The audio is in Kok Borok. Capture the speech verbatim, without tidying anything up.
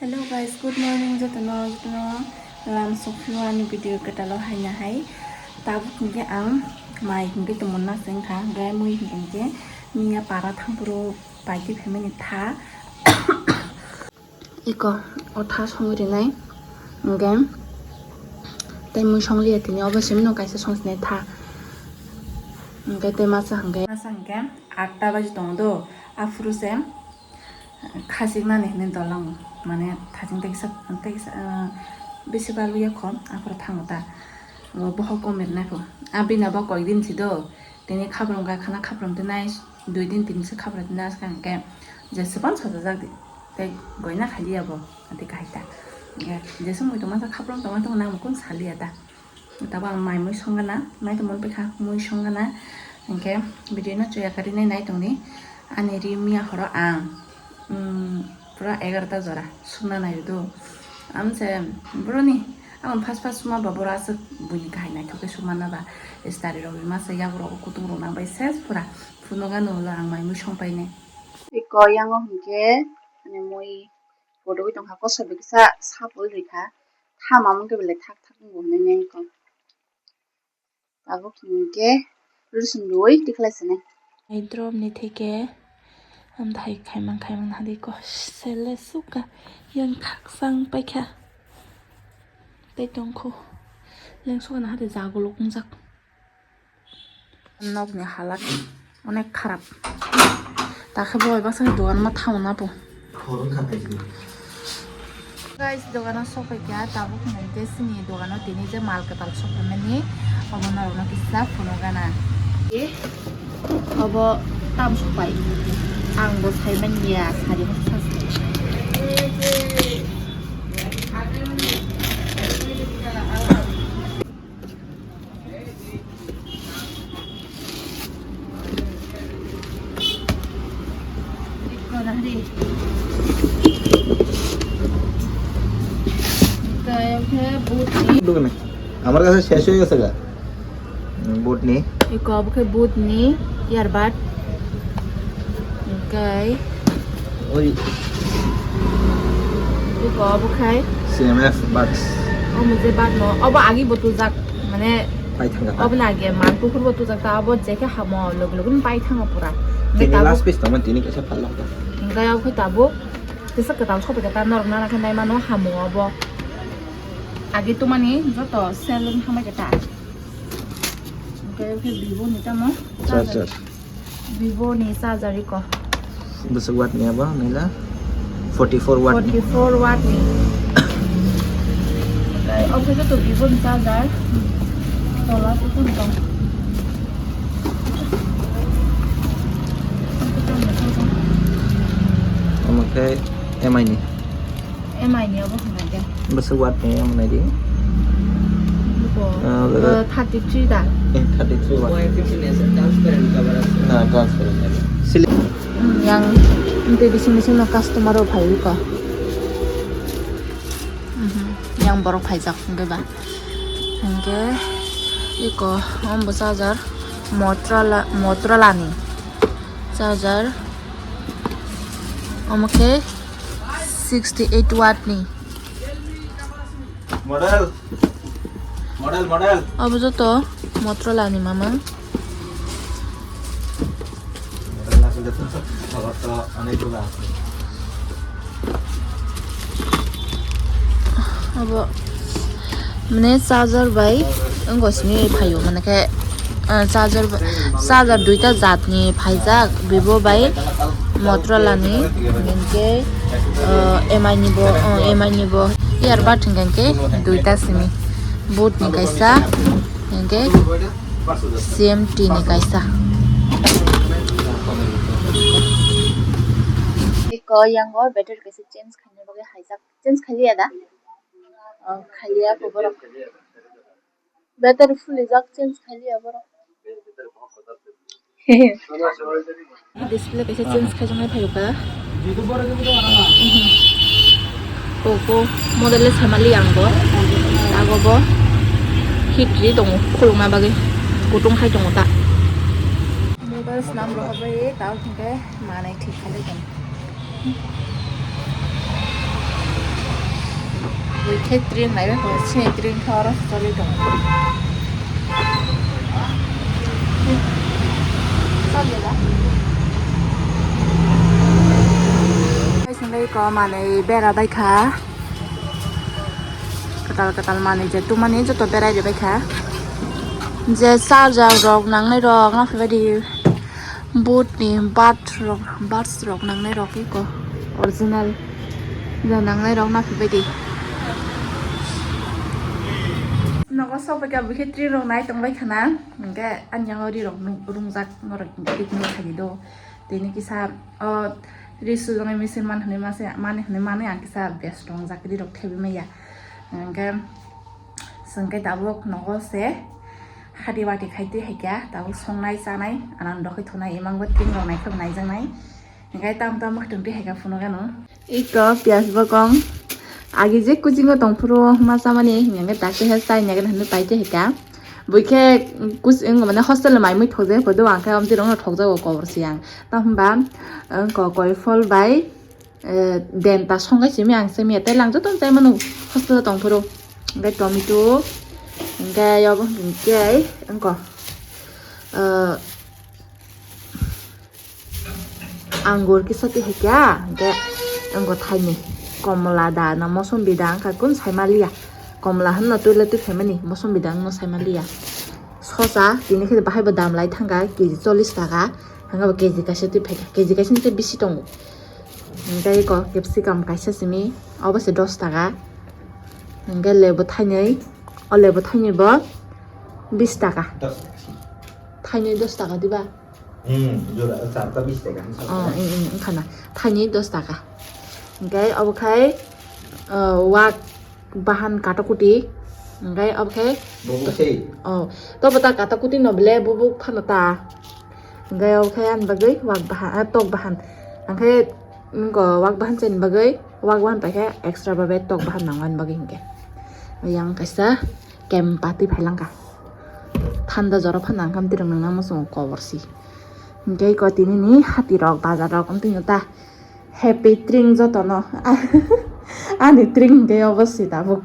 Hello guys, good morning jotono, jotono lam sokphio ani video kwtalo haina hai. Tabuk hinkhe ang mai hinkhe tumuna sengkha, hinkhe mui hinkhe miya para thangphuru paiti phaimani tha. Iko o tha songwi rinai, hinkhe tei mui songliya tini obo simino kaisa songsinai tha. Hinkhe tei masa hinkhe, masa hinkhe atta baji tongo do, aphuru se. Khachiknani hinwi dolango, mane thaching tei kisa, tei kisa, ah, bisi balwi yakho, aphuru thango ta. Bo bohok kom rinai kho. A bini bo koidin si do, tini khaprwng kha khana khaprwng tinai, dui din tin se khaprwng tinai, askha hwnkhe jeswk phano sajajak di, tei goina khaliya bo, ati kahai ta. Jeswk mui tongma khaprwng tongma tongma nang mukun saliya ta. Tabuk ang mai mui songana, mai tongmani bwkha mui songana, hinkhe video no chuya kwrwi nai nai tongdi. Ani ri miya horo ang, um, pura egarota jora sukna naidu. Amse boroni ang first first suma ba boro aswk buini kahai naithok khe sukmana ba, stari rok masa yago rok kutung rok nang bai ses pura phunukgano ulo ang mai mui songpainai. Iko yango hinkhe ani mui Photo wi tongkha, kosom bai kisa sapoi rikha, tha mamung khe belai thak thak wngo hinwi nengkho. Tabuk hinkhe rwsong rwui tikhlai sinai. Ai drop ni theke amthai khaimang khaimang hadi ko sele suka yang khakchang paikha. Tei tongkho leng suka na hadi jaguluk wngjak. Nokni halat onek kharap. Takhe bo bai baksa dogan ma thauna po. Guys, dogano sokphaikha, tabuk hwnwi khe chini dogano tini je mal kwtal sokphaimani, obo norokno kisa phunukgana. Obo tam sokpai. Ang bo saimanliya, sari hor sa. দোকানে। আমার কাছে শেষ হয়ে গেছে গা। বুট নি। Iko obo khe boot ni earbud. Hingkai. Oi. Iko obo khai. C M F buds. Omo je bad no. Obo agi bo tujak. Mane. Pai thangka ta. Obo na age man kukur bo tujak ta. Obo je khe hamo log log ni pai thango pura. Tini last piece tongmani tini kaisa phalok ta. Hingkai obo khe tabuk. Tesa kwtal sopi khe ta norok nana khe nai mano hamo obo. Agi tumani joto sel wng hamai khe ta. Hingke khe Vivo ni tamo charger. Vivo ni charger iko. Bwswk watt ni abo nila? Forty four watt ni. Forty four watt ni. Hingke omo khe joto Vivo ni charger. Tola sukun tong. Omo khe M I ni. M I ni obo hwnai de. Bwswk watt ni omo nai di. Buko, ah, thirty three da. Eh, thirty three watt. Na, transparent. Sili- Hmm, yang tei bising bising no customer rok phai ko. Mhm, yang borok phaijak hwnkhe ba. Hwnkhe iko omo bo charger Motorola, Motorola ni charger. Omo khe sixty eight watt ni. Model. Model, model. Abo joto Motorola ni mamang. Model asole to, abar to onek gulo asole. Abo mane charger bai wngkha simi phaio, mane khe, ah, charger ba-, charger duita jat ni phaijak, Vivo bai Motorola ni, hinkhe, ah, M I ni bo, ah, M I ni bo earbud hinkhe duita simi, boAt ni kaisa, hinkhe C M T ni kaisa. Eko yang o battery kaisa change khaina bagwi haijak. Change khaliya da? Oh, khaliya ko borok. Battery full rijak, change khaliya borok. Display kaisa change khaijaknai phaio ka. Poco model le samali ang bo. Ago bo hit ri tongo, khulukna bagwi kutung khai tongo ta. Mobile swnam rohorbai tao hwnkhe manai thik khalai tongo. Khe train naiwi kho, sini train khe oro choli tongo. Sini ko manwi bera bai kha. Kwtal kwtal manwi je tumani joto berai ri bai kha. Je charger rok nangnai rok na phai bai di. Boat ni bird rok, birds rok nangnai rok iko original. Ja nangnai rok na phai bai di. Nogo sok bai kha bikhe train rok nai tong bai khana. Hingke ani yango ri rok nung-, rungjak norok hingke tik nung thagi do. Tini kisa o ri sujak machine man hwnwi mase, mani hwnwi mani ang kisa best tongjak ri rok thebi maya. Hingke Chwng khe tabuk nogo se hati bati khai twi hai kha, tabuk songnai chanai, anang dok khai thunai, imang bo tin rok naikhe bo naijaknai. Hingke tam tam mwkhwtwng twi hai kha phunuk ano. Iko piyaj bokong. Agi je kuchingo tong phuru ma chamani, hingke tak twi hai chai nai gana hinwi pai twi hai kha. Bui khe kus-, wng mane hostel mai mui thok jai phodo, ang khe amtwi rok no thok jago kobor se ang. Tamo hwnba, wng ko koi phol bai, eh, denta songkai simi ang simi tei lang joto chai mano hostel tong phuru. Hingke tomato, hingke yogo hingke wngko, eh, anggur kisa twi hai kha, hingke wngko thaini komla da na mosombi da wngkha kun saimaliya. Komla hwnno twile twi phaimani mosombi da wngno saimaliya. Sosa tini khe bahai bo dam lai thangkha K G chollish taka, hwnke bo K G kaisa twi phaikha, K G kaisa ni tei bisi tongo. Hingke eko capsicum kaisa simi, obo se dos taka. Hingke lebu thainwi, o lebu thainwi bo bis taka. Dos taka. Thainwi dos taka diba? Hmm, jora, charta bis taka. Oh, eh, eh, wngkha na. Thainwi dos taka. Hingke obo khai, eh, wak bahan katakuti. Hingke obo khai. Bobo sei. Oh, to bota katakuti no bele bobo phano ta. Hingke obo khe ani bagwi wak bahan, ah, tok bahan. Ang khe wngko wak bahan chani bagwi, wak bahan paikhe extra babe tok bahan nango ani bagwi hinkhe. Yang kaisa kempa twi phailangkha. Thanda jora phano ang khe amtwi rwngna muchungo kobor si. Hinkhe iko tinini hati rok, bazar rok amtwino ta happy tring jotono. Ani tring hinkhe obo si tabuk.